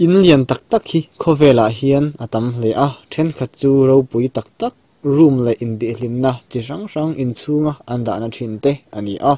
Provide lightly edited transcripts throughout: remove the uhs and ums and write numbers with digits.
In lian tak tak hi khawvelah hian a tam hle a thenkhat chu ropui tak tak room leh intihhlimna chi hrang hrang inchhunga an dahna thin te a ni a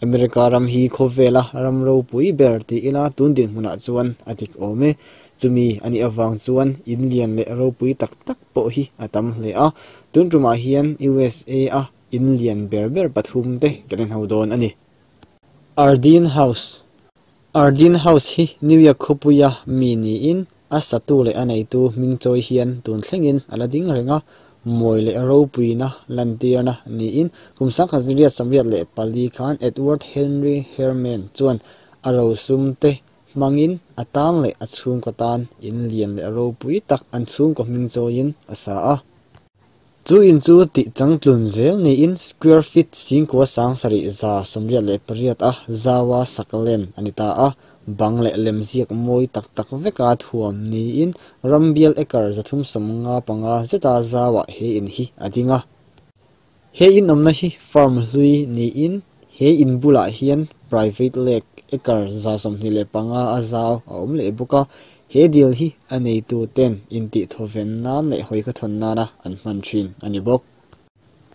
America ram hi khawvela ram ropui ber tih ila tun dinhmunah chuan a dik awm e chumi a nih avang chuan in lian leh ropui tak tak pawh hi a tam hle a tun tumah hian U S A a in lian ber ber pathum te kan en ho dawn a ni. Ardeen House Ardeen House hi New York khawpuia mi niin a satu leh a neitu hming chawi hian tun thlengin a la ding reng a, mawi leh ropuina lantirna niin kum sangkhat riat sawmriat leh pali khan Edward Henry Herman chuan a rosum te hmangin a tan leh a chhungkaw tan in lian leh ropui tak an chhungkaw hming chawiin a sa a. Chu in chu tih changtlun zel niin square feet singkua sang sarih za 88 a zaua sak len a ni ta a, bang leh lem ziak mawi tak tak veka thuam niin rambial acre 355 zeta zauah he in hi a ding a. He in awmna hi farm hlui niin he in bulah hian private lake acre 125 a zau a awm leh bawk a, he dil hi a neitu ten intih thawven nan leh hawi kha thawn nana an hman thin a ni bawk.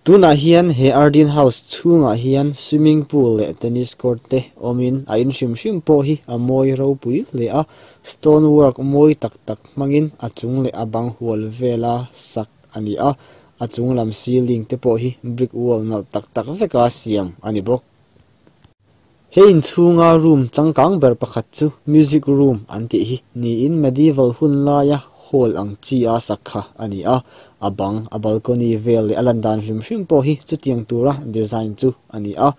Tunah hian he Ardeen House chhungah hian swimming pool leh tennis court te awmin a in hrim hrim pawh hi a mawi ropui hle a, stone work mawi tak tak hmangin a chung leh a bang hual vela sak a ni a, a chung lam ceiling te pawh hi brick wall nalh tak tak veka siam a ni bawk. He inchhunga room changkang ber pakhat chu music room an tih hi niin medieval hun laia hall ang chi a sak kha a ni a, a bang a balcony vel leh a lan dan hrim hrim pawh hi chutiang tura design chu a ni a.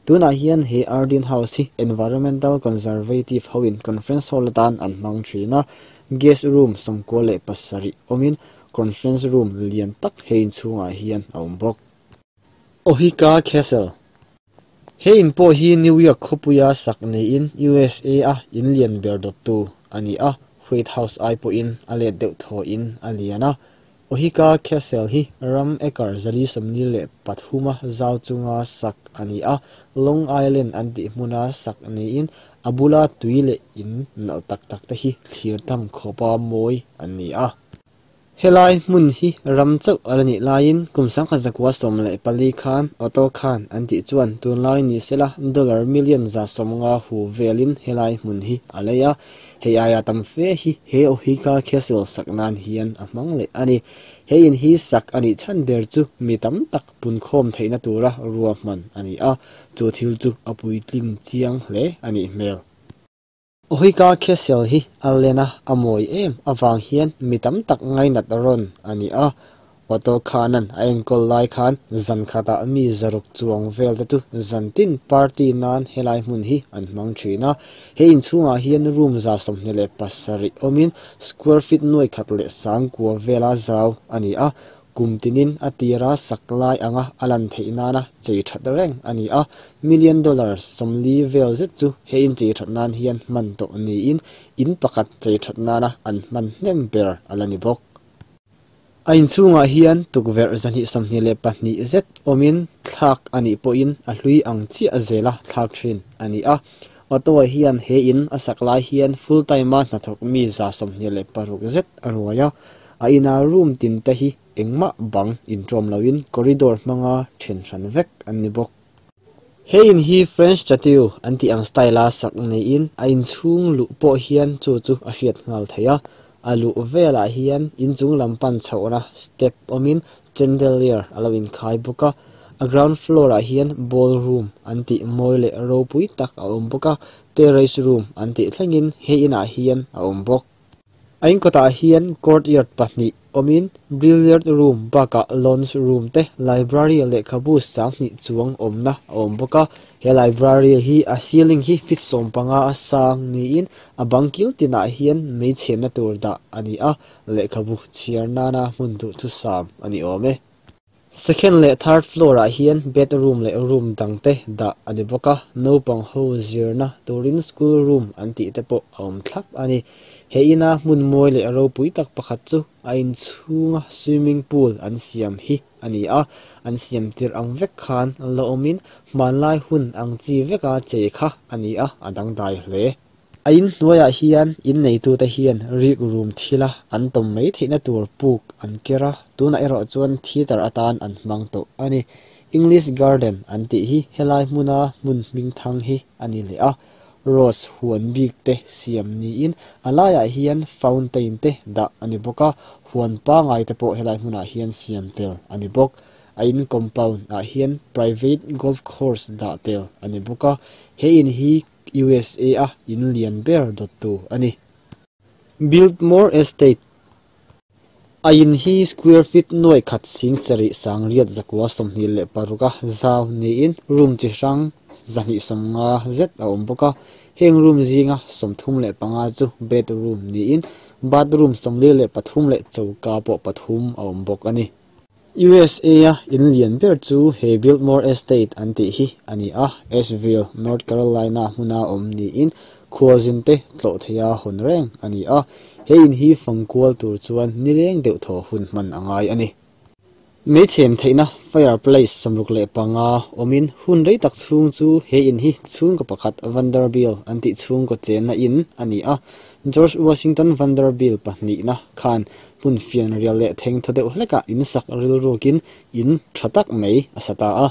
Tunah hian he Ardeen House hi environmental conservative hoin conference hall atan an hmang thin a, guest room 97 awmin conference room lian tak he inchhungah hian a awm bawk. Oheka Castle He in pawh hi New York khawpuia sak niin U S A a in lian ber dawttu a ni a, White House ai pawhin a let deuh thawhin a lian a. Oheka Castle hi ram acre 443 a zau chunga sak a ni a, Long Island an tih hmuna sak niin a bula tui leh in nalh tak tak te hi thlir tam khawpa mawi an ni a. Helai hmun hi ram chauh a la nih laiin kum 1914 khan Otto Khan an tih chuan tunlai ni sela dollar million 150 hu velin helai hmun hi a lei a, hei aia tam fe hi he Oheka Castle sak nan hian a hmang leh a ni. He in hi sak a nih chhan ber chu mi tam tak punkhawm theihna tura ruahman a ni a, chu thil chu a puitlin chiang hle a nih hmel. Oheka Castle hi a lena a mawi em avang hian mi tam tak ngainat rawn a ni a, Otto Khanan a enkawl lai khan zan khatah mi 600 chuang vel te chu zantin party nan helai hmun hi an hmang thin a, he inchhungah hian room 27 awmin square feet 1009 vela zau a ni a, kum tinin a tira sak lai anga a lan theih nana chei that reng a ni a, million dollar 40 vel zet chu he in chei that nan hian hman tawh niin in pakhat chei that nana an hman hnem ber a la ni bawk. A inchhungah hian tukverh 222 zet awmin thlak a nih pawhin a hlui ang chiah zela thlak thin a ni a, Otto hian he in a sak lai hian full time a hnathawk mi 26 zet a ruai a, a ina room tin te hi engmah bang intawm loin corridor hmanga then hran vek an ni bawk. He in hi French chateau an tih ang style a sak niin a inchhung luh pawh hian chu chu a hriat nghal thei a, a luh velah hian inchung lam pan chhohna step awmin chandelier a lo inkhai bawk a, a ground floor ah hian ballroom an tih mawi leh ropui tak a awm bawk a, terrace room an tih thlengin he inah hian a awm bawk. A inkawtah hian courtyard pahnih awmin billiard room bakah lounge room te library lehkhabu 2000 chuang awmna a awm bawk a, he library hi a ceiling hi feet 15 a sang niin a bang kil tinah hian mei chhenna tur dah a ni a, lehkhabu chhiar nana hmun duhthusam a ni awm e. Second leh third floor ah hian bedroom leh room dang te dah a ni bawk a, naupang ho zirna turin school room an tih te pawh a awm thlap a ni. He ina hmun mawi leh ropui tak pakhat chu a inchhunga swimming pool an siam hi a ni a, an siam tir ang vek khan la awmin hmanlai hun ang chi veka chei kha a ni a, a dangdai hle. A in hnuaiah hian in neitute hian rikrum thila an tawm mai theihna tur puk an ker a, tunah erawh chuan theatre atan an hmang tawh a ni. English garden an tih hi helai hmuna hmun hming thang hi a ni leh a, rose huan bik te siam niin a laiah hian fountain te dah a ni bawk a, huan pangai te pawh helai hmunah hian siam tel a ni bawk. A in compound ah hian private golf course dah tel a ni bawk a, he in hi USA a in lian ber dawttu a ni. Biltmore Estate A in hi square feet nuai khat sing sarih sangriat zakua 26 a zau niin room chi hrang 250 zet a awm bawk a, heng room zinga 35 chu bedroom niin bathroom 43 leh choka pawh pathum a awm bawk a ni. USA a in lian ber chu he Biltmore Estate an tih hi a ni a, Asheville, North Carolina hmuna awm niin khualzin te tlawh theia hawn reng a ni a, he in hi fangkual tur chuan nileng deuh thaw hun hman a ngai a ni. Meichhem theihna fireplace 65 awmin hun rei tak chhung chu he in hi chhungkaw pakhat Vanderbilt an tih chhungkaw chenna in a ni a, George Washington Vanderbilt pahnihna khan hmun fian rial leh theng thaw deuh hlekah in sak rilrukin in tha tak mai a sa ta a.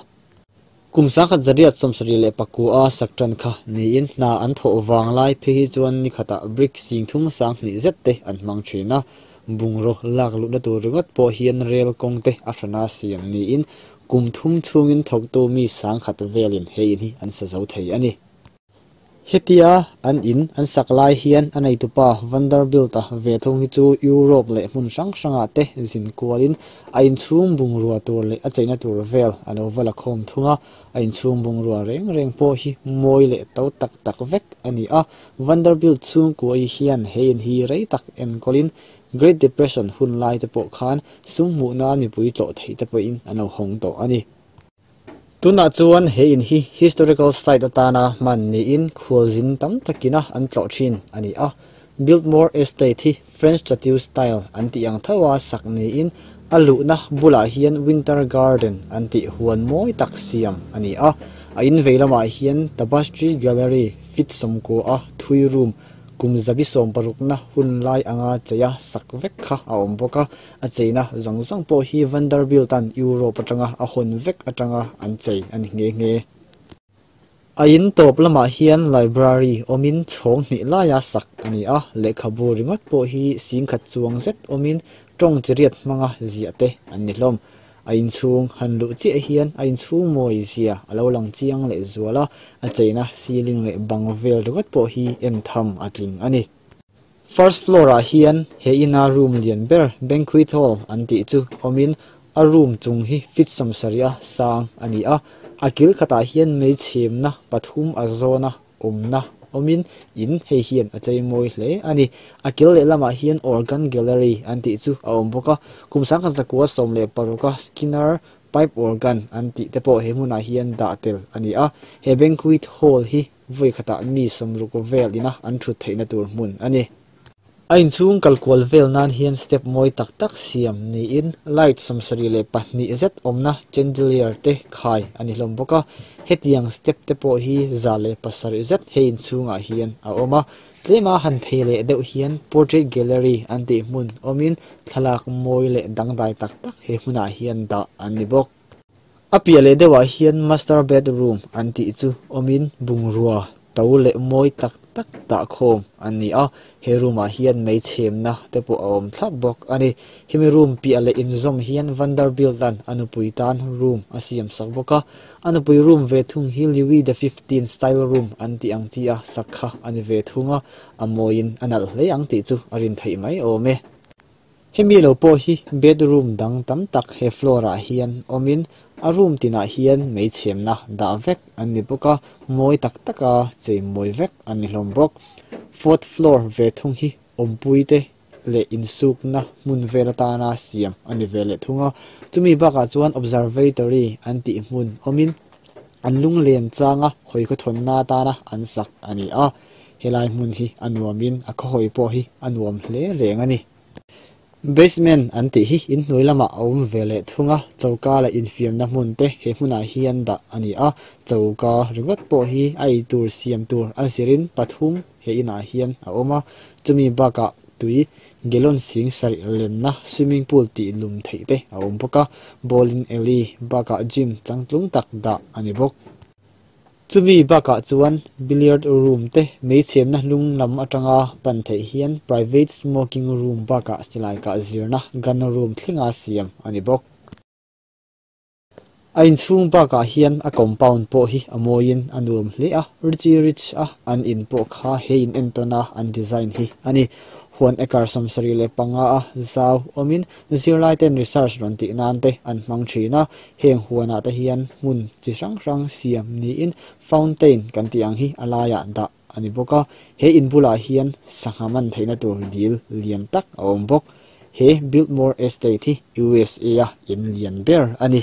Kum 1979 a sak tan kha niin hna an thawh vang lai phei hi chuan ni khatah brick sing thum 2000 zet te an hmang thin a, bungraw lak luhna tur ringawt pawh hian rel kawng te a hrana siam niin kum thum chhungin thawktu mi 1000 velin he in hi an sa zo thei a ni. Hetia an in an sak lai hian a neitupa Vanderbilt a ve thung hi chu Europe leh hmun hrang hrangah te zin kualin a inchhung bungrua tur leh a cheina tur vel a lo va la khawm thung a, a inchhung bungrua reng reng pawh hi mawi leh to tak tak vek a ni a. Vanderbilt chhungkuai hian he in hi rei tak enkawlin Great Depression hun lai te pawh khan sum hmuhna mipui tlawh theih te pawhin an lo hawng tawh a ni. Tunah chuan he in hi historical site atana hman niin khualzin tam takina an tlawh thin a ni a. Biltmore Estate hi French Chateau style an tih ang tho a sak niin a luhna bulah hian Winter Garden an tih huan mawi tak siam a ni a. A in vei lamah hian Tapestry Gallery feet 90 a thui room kum zabi 60 na hun lai anga cheia sak vek kha a awm bawk a. A cheina zawng zawng pawh hi Vanderbilt an Europe atanga a hawn vek atanga an chei a ni nghe nghe. A in tawp lamah hian library awmin chhawng hnih laia sak a ni a, lehkhabu ringawt pawh hi 10,000 chuang zet awmin tawng chiriat hmanga ziah te an ni hlawm. A inchhung han luh chiah hian a inchhung mawi zia a lo lang chiang leh zual a, a cheina ceiling leh bang vel ringawt pawh hi en tham a tling a ni. First floor ah hian he ina room lian ber banquet hall an tih chu awmin a room chung hi feet 70 a sang a ni a, a kil khatah hian meichhemna pathum a zawna awmna awmin in hei hian a chei mawi hle a ni. A kil leh lamah hian organ gallery an tih chu a awm bawk a, kum 1916 a Skinner pipe organ an tih te pawh he hmunah hian dah tel a ni a, he banquet hall hi voi khatah mi 60 vel ina an thut theihna tur hmun a ni. A inchhung kalkual vel nan hian step mawi tak tak siam niin light 72 zet awmna chandelier te khai a ni hlawm bawk a, hetiang step te pawh hi 107 zet he inchhungah hian a awm a, tlema han phei leh deuh hian portrait gallery an tih hmun awmin thlalak mawi leh dangdai tak tak he hmunah hian dah an ni bawk. A piah leh deuhah hian master bedroom an tih chu awmin bungrua to leh mawi tak tak dah khawm an ni a, he room ah hian meichhemna te pawh a awm thlap bawk a ni. Hemi room piah leh inzawm hian Vanderbilt an a nupui tan room a siam sak bawk a, a nupui room ve thung hi Louis the XV style room an tih ang chi a sak kha a ni ve thung a, a mawiin a nalh hle ang tih chu a rin theih mai awm e. Hemi lo pawh hi bedroom dang tam tak he floor ah hian awmin a room tinah hian meichhemna dah vek an ni bawk a, mawi tak taka chei mawi vek an ni hlawm bawk. Fourth floor ve thung hi awmpui te leh insukna hmun vel atana siam a ni ve leh thung a, chumi bakah chuan observatory an tih hmun awmin an lunglen changa hawi khawthawnna atana an sak a ni a, helai hmun hi a nuamin a khawhawi pawh hi a nuam hle reng a ni. Basement an tih hi inhnuai lamah a awm ve leh thung a, choka leh infiamna hmun te he hmunah hian dah a ni a, choka ringawt pawh hi a eitur siam tur a zirin pathum he inah hian a awm a, chumi bakah tui gallon sing sarih lenna swimming pool tih lum theih te a awm bawk a, bowling alley bakah gym changtlung tak dah a ni bawk. Chumi bakah chuan billiard room te meichhemna hnung lam atanga pan theih hian private smoking room bakah silai kah zirna gun room thlenga siam a ni bawk. A inchhung bakah hian a compound pawh hi a mawiin a nuam hle a, Richie Rich a an in pawh kha he in entawna an design hi a ni. Huan acre 75 a zau awmin zirlai ten research rawn tih nan te an hmang thin a, heng huanah te hian hmun chi hrang hrang siam niin fountain kan tih ang hi a laiah dah a ni bawk a, he in bulah hian sangha man theihna tur dil lian tak a awm bawk. He Biltmore Estate hi USA a in lian ber a ni.